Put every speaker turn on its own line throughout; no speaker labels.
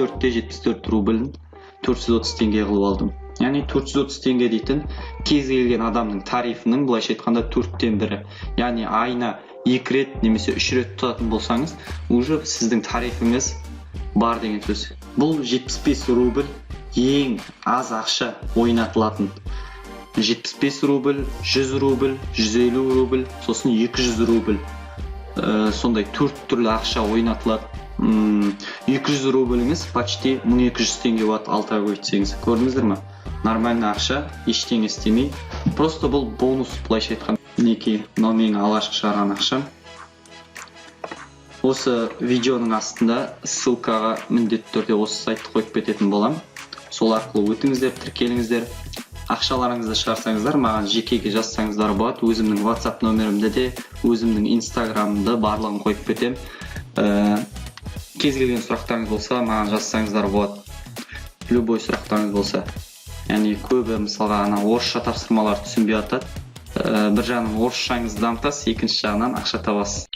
74,74 рублін 430 теңге қылып алдым. Яғни 430 теңге дейтін кез келген адамның тарифінің, былайша айтқанда, төрттен бірі. Яғни айына екі рет немесе үш рет ұтатын болсаңыз, уже сіздің тарифіңіз бар деген сөз. Бұл 75 рубль ең аз ақша ойнатылатын. 75 рубль, 100 рубль, 150 рубль, сосын 200 рубль. Сондай төрт түрлі ақша ойнатылады. 200 рубліңіз почти 1200 теңге болады алтыға көбейтсеңіз. Көрдіңіздер ма? Нормальный ақша, ештеңе істемей. Просто бұл бонус, былайша айтқанда. Мінекей, мынау менің алғашқы шығарған ақшам. Осы видеоның астында ссылкаға міндетті түрде осы сайтты қойып кететін боламын. Сол арқылы өтіңіздер, тіркеліңіздер. Ақшаларыңызды шығарсаңыздар, маған жекеге жазсаңыздар болады. Өзімнің WhatsApp номерімді де, өзімнің Инстаграмымды, барлығын қойып кетемін. Кез келген сұрақтарыңыз болса, маған жазсаңыздар болады, любой сұрақтарыңыз болса. Яғни көбі, мысалға, ана орысша тапсырмаларды түсінбей жатады. Бір жағынан орысшаңызды дамытасыз, екінші жағынан ақша табасыз.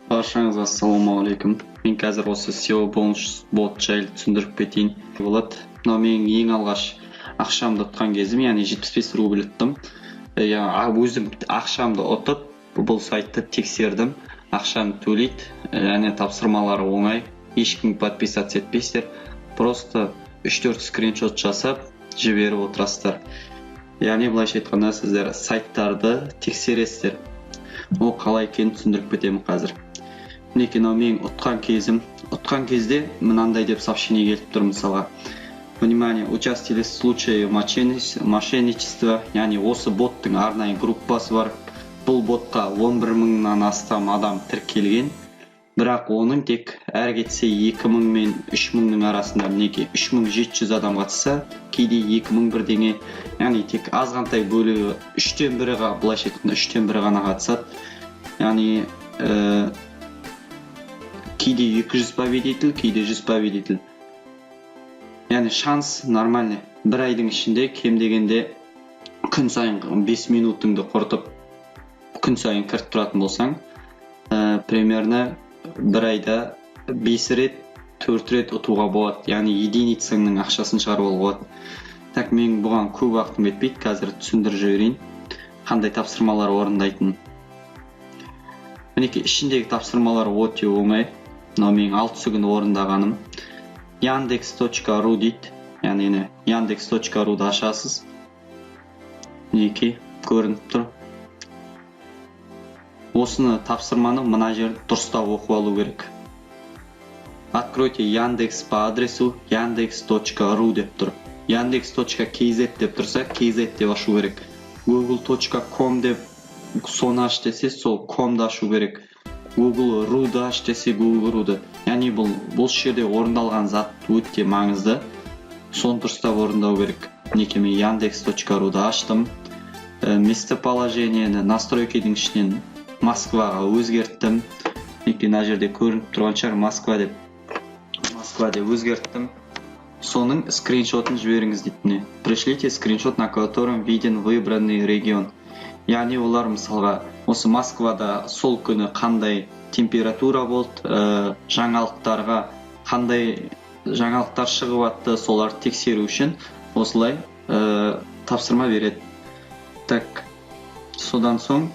Баршаңызға ассалаумағалейкум! Мен қазір осы SEO бонус бот жайлы түсіндіріп кетейін болады. Мынау менің ең алғаш ақшамды ұтқан кезім, яғни 75 рубль ұттым. Иә, өзім ақшамды ұтып, бұл сайтты тексердім. Ақшаны төлейді және тапсырмалары оңай. Ешкім подписаться етпейсіздер, просто үш төрт скриншот жасап жіберіп отырасыздар. Яғни, былайша айтқанда, сіздер сайттарды тексересіздер. Ол қалай екенін түсіндіріп кетемін қазір. Мінекей, мынау менің ұтқан кезім. Ұтқан кезде мынандай деп сообщение келіп тұр, мысалға: «Внимание, участие в случае мошенничества». Яғни осы боттың арнайы группасы бар. Бұл ботқа 11 мыңнан астам адам тіркелген, бірақ оның тек әрі кетсе 2000 мен 3000-ның арасында, мінекей, 3700 адам қатысса, кейде 2000 бірдеңе, яғни тек азғантай бөлігі, үштен бірі, былайша айтқанда, үштен бірі ғана қатысады. Яғни кейде 200 победитель, кейде 100 победитель, яғни шанс нормальный. Бір айдың ішінде кем дегенде күн сайын 5 минутыңды құртып, күн сайын кіріп тұратын болсаң, примерно бір айда 5 рет, төрт рет ұтуға болады, яғни единицаңның ақшасын шығарып алуға болады. Так, мен бұған көп уақытым кетпейді, қазір түсіндіріп жіберейін қандай тапсырмалар орындайтынын. Мінекей, ішіндегі тапсырмалар өте оңай. Мынау менің алтысы күні орындағаным. Яндекс.ру дейді, яғни не, Яндекс.руды ашасыз. Мінекей, көрініп тұр. Осыны, тапсырманы мына жерді дұрыстап оқып алу керек. «Откройте Яндекс по адресу яндекс.ру» деп тұр. Яндекс.kz деп тұрса, kz деп ашу керек. Google.com деп соны аш десе, сол комды ашу керек. Google руды аш десе, Google руды. Яғни бұл жерде орындалған зат өте маңызды, соны дұрыстап орындау керек. Мінекей, мен Яндекс.руды аштым. Местоположениені настройканың ішінен Москваға өзгерттім. Мінекей, мына жерде көрініп тұрған шығар, Москва деп. Москва деп өзгерттім. Соның скриншотын жіберіңіз дейді. Міне: «Пришлите скриншот, на котором виден выбранный регион». Яғни олар, мысалға, осы Москвада сол күні қандай температура болды, жаңалықтарға қандай жаңалықтар шығып жатты, соларды тексеру үшін осылай тапсырма береді. Так, содан соң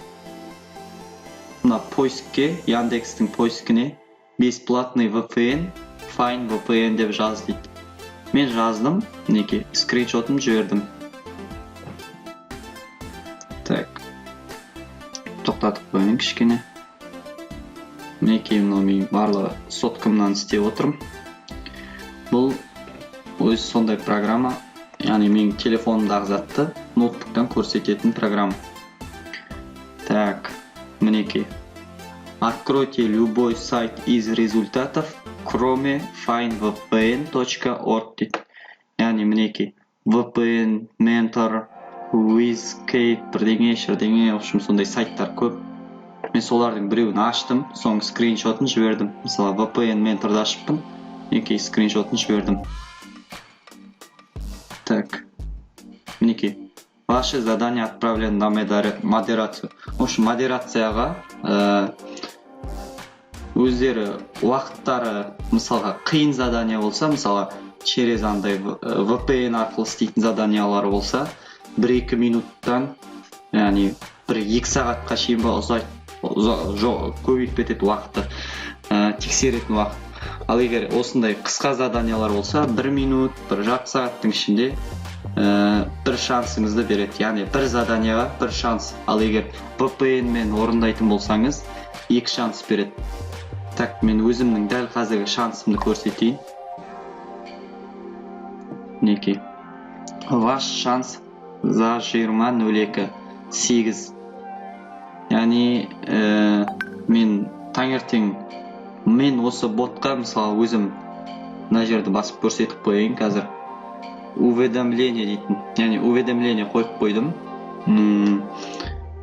мына поискке, Яндекстің поискіне «бесплатный VPN», «Fine VPN» деп жаз дейді. Мен жаздым, мінекей, скриншотын жібердім. Так, тоқтатып қояйын кішкене. Мінекей, мынау менің барлығы соткамнан істеп отырмын. Бұл өзі сондай программа, яғни менің телефонымдағы затты ноутбуктан көрсететін программа. Так, мінекей: «Откройте любой сайт из результатов, кроме finevpn.org» дейді. Яғни мінекей, VPN Mentor, Wizkey, бірдеңе шірдеңе, в общем, сондай сайттар көп. Мен солардың біреуін аштым, соның скриншотын жібердім. Мысалы, VPN Mentorды ашыппын, мінекей, скриншотын жібердім. Так, мінекей: «Ваше задание отправлено на модерацию». В общем, модерацияға Өздері уақыттары, мысалға, қиын задание болса, мысалға, через андай VPN арқылы істейтін заданиялар болса, 1-2 минуттан, яғни 1-2 сағатқа шейін ба ұзайды, көбейіп кетеді уақыты, тексеретін уақыт. Ал егер осындай қысқа заданиялар болса, 1 минут, 1,5 сағаттың ішінде бір шансыңызды береді, яғни бір заданияға бір шанс. Ал егер VPN мен орындайтын болсаңыз, екі шанс береді. Так, мен өзімнің дәл қазіргі шансымды көрсетейін. Мінекей, ваш шанс за 20.02 8. Яғни мен таңертең мен осы ботқа, мысалы, өзім мына жерді басып көрсетіп қояйын қазір. Уведомление дейтін, яғни уведомление қойып қойдым.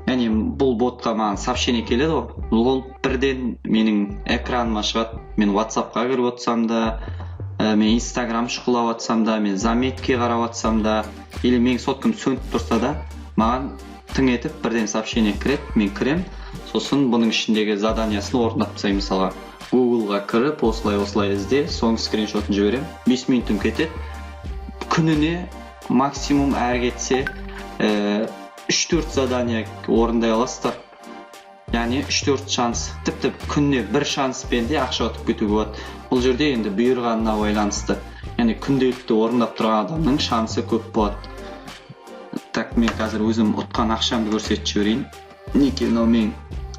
Яғни бұл ботқа маған сообщение келеді ғой, ол бірден менің экраныма шығады. Мен WhatsAppқа кіріп отырсам да, мен Инстаграм шұқылап жатсам да, мен заметке қарап жатсам да или менің соткам сөніп тұрса да, маған тың етіп бірден сообщение кіреді. Мен кірем, сосын бұның ішіндегі заданиясын орындап тастаймын. Мысалға, Гуглға кіріп, осылай осылай ізде, соның скриншотын жіберемін, 5 минутым кетеді. Күніне максимум әрі кетсе 3-4 задание орындай аласыздар, яғни 3-4 шанс. Тіпті күніне бір шанспен де ақша ұтып кетуге болады. Бұл жерде енді бұйырғанына байланысты, яғни күнделікті орындап тұрған адамның шансы көп болады. Так, мен қазір өзім ұтқан ақшамды көрсетіп жіберейін. Мінекей, мынау менің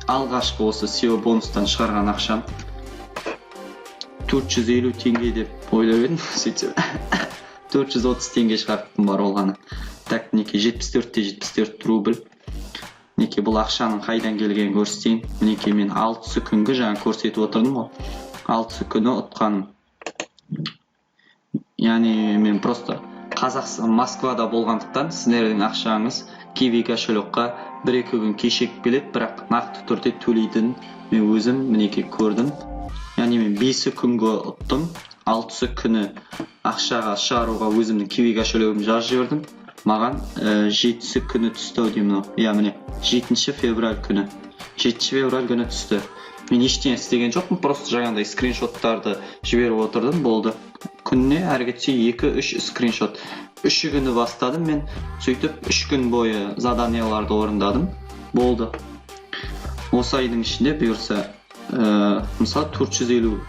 алғашқы осы SEO бонустан шығарған ақшам. 450 теңге деп ойлап едім, сөйтсем, 430 теңге шығарыппын бар болғаны. Так, мінекей, 74 те 74 рубль. Мінекей, бұл ақшаның қайдан келгенін көрсетейін. Мінекей, мен 6-сы күнгі, жаңа көрсетіп отырдым ғой, 6-сы күні ұтқаным. Яғни мен просто Қазақстан, Москвада болғандықтан, сіздердің ақшаңыз Киви кошелекқа 1-2 күн кешігіп келеді, бірақ нақты түрде төлейтінін мен өзім, мінекей, көрдім. Яғни мен 5-і күнгі ұттым, 6-сы күні ақшаға шығаруға өзімнің Киви кошелегімді жазып жібердім. Маған 7-сі күні түсті ау деймін мынау. Иә, міне, 7 февраль күні, 7 февраль күні түсті. Мен ештеңе істеген жоқпын, просто жаңағыдай скриншоттарды жіберіп отырдым, болды. Күніне әрі кетсе 2-3 скриншот. 3-і күні бастадым мен, сөйтіп 3 күн бойы заданияларды орындадым, болды. Осы айдың ішінде бұйырса, мысалы, 450,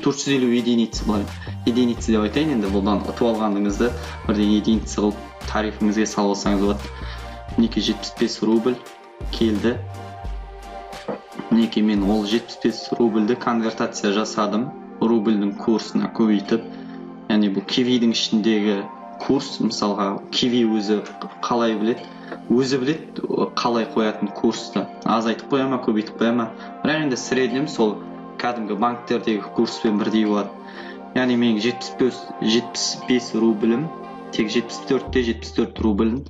450 единица, былай единица деп айтайын енді, бұдан ұтып алғаныңызды бірден единица қылып тарифіңізге салып алсаңыз болады. Мінекей, 75 рубль келді. Мінекей, мен ол 75 рубльді конвертация жасадым, рубльдің курсына көбейтіп. Яғни бұл Кивидің ішіндегі курс. Мысалға, Киви өзі қалай біледі, өзі біледі қалай қоятын курсты, азайтып қоя ма, көбейтіп қоя ма, бірақ енді среднем сол кәдімгі банктердегі курспен бірдей болады. Яғни менің 75 рублім, тек 74 те 74 рублін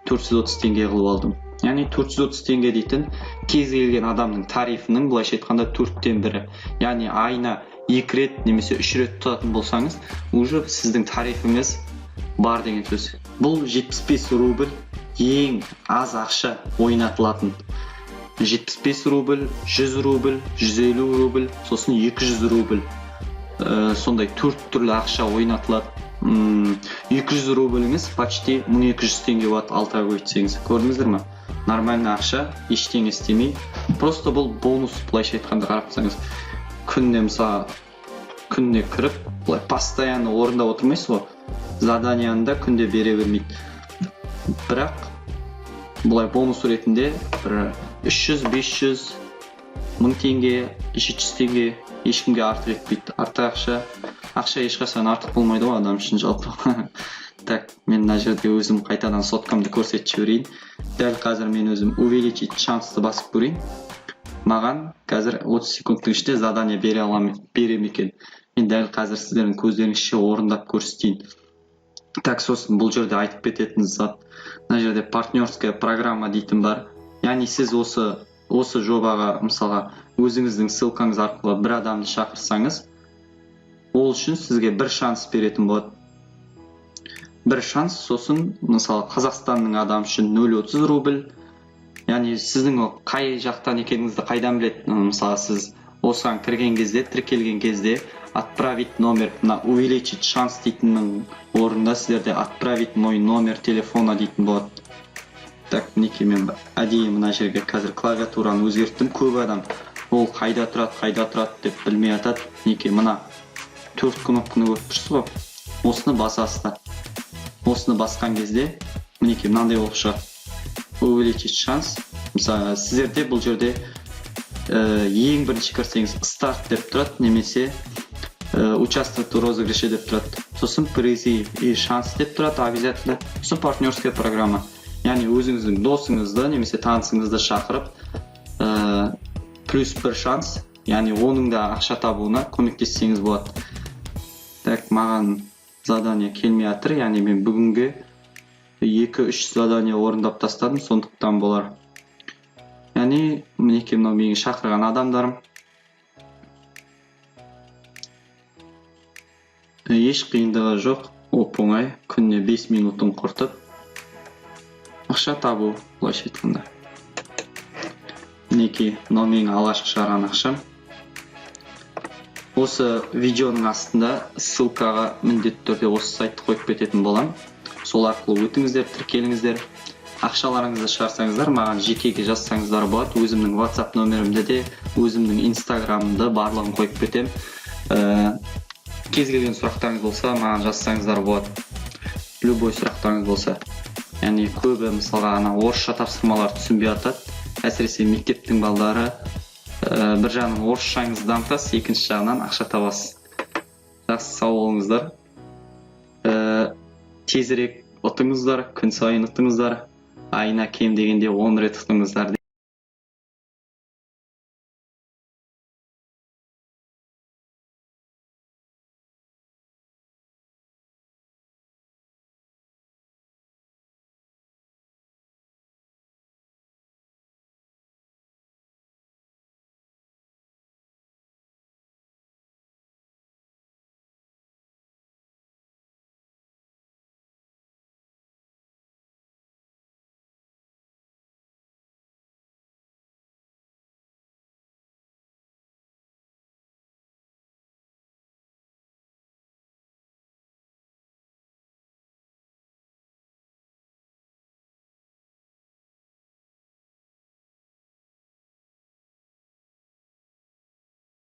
430 теңге қылып алдым. Яғни 430 теңге дейтін кез келген адамның тарифінің, былайша айтқанда, төрттен бірі. Яғни айына екі рет немесе үш рет ұтатын болсаңыз, уже сіздің тарифіңіз бар деген сөз. Бұл 75 рубль ең аз ақша ойнатылатын. 75 рубль, 100 рубль, 150 рубль, сосын 200 рубль. Сондай төрт түрлі ақша ойнатылады. 200 рубліңіз почти 1200 теңге болады 6-ға көбейтсеңіз. Көрдіңіздер ма? Нормальный ақша, ештеңе істемей. Просто бұл бонус, былайша айтқанда, қарап тұрсаңыз. Күніне, мысалы, күніне кіріп, былай постоянно орындап отырмайсыз ғой, заданияны да күнде бере бермейді. Бірақ былай бонус ретінде бір 300, 500, 1000 теңге, 700 теңге ешкімге артық етпейді. Артық ақша, ақша ешқашан артық болмайды ғой адам үшін жалпы. Так, мен мына жерде өзім қайтадан соткамды көрсетіп жіберейін. Дәл қазір мен өзім увеличить шансты басып көрейін. Маған қазір 30 секундтың ішінде задание бере аламын, бере ме екен? Мен дәл қазір сіздердің көздеріңізше орындап көрсетейін. Так, сосын бұл жерде айтып кететін зат, мына жерде партнерская программа дейтін бар. Яғни сіз осы жобаға, мысалға, өзіңіздің ссылкаңыз арқылы бір адамды шақырсаңыз, ол үшін сізге бір шанс беретін болады, бір шанс. Сосын, мысалы, Қазақстанның адамы үшін 0,30 рубль. Яғни сіздің ол қай жақтан екеніңізді қайдан біледі? Мысалы, сіз Осыған кірген кезде, тіркелген кезде «Отправить номер», мына «Увеличить шанс» дейтіннің орнында сіздерде «Отправить мой номер телефона» дейтін болады. Так, мінекей, мен әдейі мына жерге қазір клавиатураны өзгерттім. Көп адам ол қайда тұрады, қайда тұрады деп білмей жатады. Мінекей, мына төрт кнопканы көріп тұрсыз ғой, осыны басасыздар. Осыны басқан кезде, мінекей, мынандай болып шығады: «Увеличить шанс». Мысалы, сіздерде бұл жерде ең бірінші кірсеңіз, «Старт» деп тұрады немесе «Участвовать в розыгрыше» деп тұрады, сосын «Призы и шанс» деп тұрады обязательно, сосын «Партнерская программа», яғни өзіңіздің досыңызды немесе танысыңызды шақырып, плюс бір шанс, яғни оның да ақша табуына көмектессеңіз болады. Так, маған задание келмей жатыр, яғни мен бүгінге екі үш задание орындап тастадым, сондықтан болар. Яғни мінекей, мынау менің шақырған адамдарым. Еш қиындығы жоқ, оп оңай, күніне 5 минутын құртып ақша табу, былайша айтқанда. Мінекей, мынау менің алғашқы шығарған ақшам. Осы видеоның астында ссылкаға міндетті түрде осы сайтты қойып кететін боламын. Сол арқылы өтіңіздер, тіркеліңіздер. Ақшаларыңызды шығарсаңыздар, маған жекеге жазсаңыздар болады. Өзімнің WhatsApp нөмірімді де, өзімнің Инстаграмымды, барлығын қойып кетемін. Кез келген сұрақтарыңыз болса, маған жазсаңыздар болады, любой сұрақтарыңыз болса. Яғни көбі, мысалға, ана орысша тапсырмаларды түсінбей жатады, әсіресе мектептің балдары. Бір жағынан орысшаңызды дамытасыз, екінші жағынан ақша табасыз. Жақсы, сау болыңыздар. Тезірек ұтыңыздар, күн сайын ұтыңыздар, айына кем дегенде 10 рет ұтыңыздар.